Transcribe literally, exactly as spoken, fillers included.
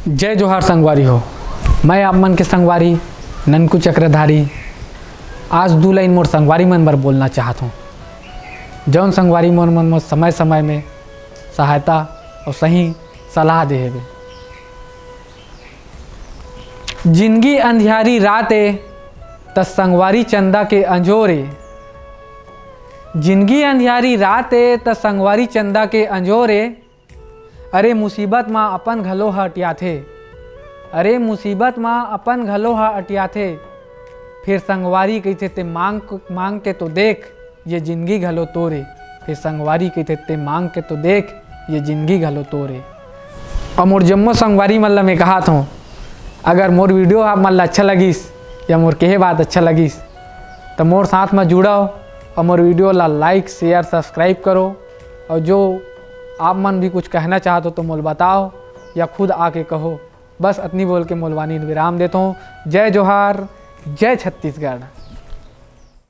जय जोहार संगवारी हो, मैं आप मन के संगवारी ननकू चक्रधारी। आज दू लाइन मोर संगवारी मन बर बोलना चाहत हूँ। जौन संगवारी मन मन मोर समय समय में सहायता और सही सलाह दे हेबे। जिंदगी अंधियारी रात ए, त संगवारी चंदा के अंजोर ए। जिंदगी अंधियारी रात ए, त संगवारी चंदा के अंजोर ए। अरे मुसीबत मा अपन घलो ह अटियाथे, अरे मुसीबत मा अपन घलो ह अटियाथे। फिर संगवारी कहिथे, "ते मांग, मांग के तो देख, ये जिंदगी घलो तोर ए।" फिर संगवारी कहिथे, "ते मांग के तो देख, ये जिंदगी घलो तोर ए।" अउ मोर जम्मो संगवारी मन ला मैं कहत हूँ, अगर मोर वीडियो आप मन ला अच्छा लगिस या मोर कहे बात अच्छा लगिस, त मोर साथ म जुड़व अउ मोर वीडियो ला like, share, subscribe करो। अउ जो आप मन भी कुछ कहना चाहत हो तो मोल बताओ या खुद आके कहो। बस अतनी बोल के मोर वाणी ल विराम देत हूँ। जय जोहार, जय छत्तीसगढ़।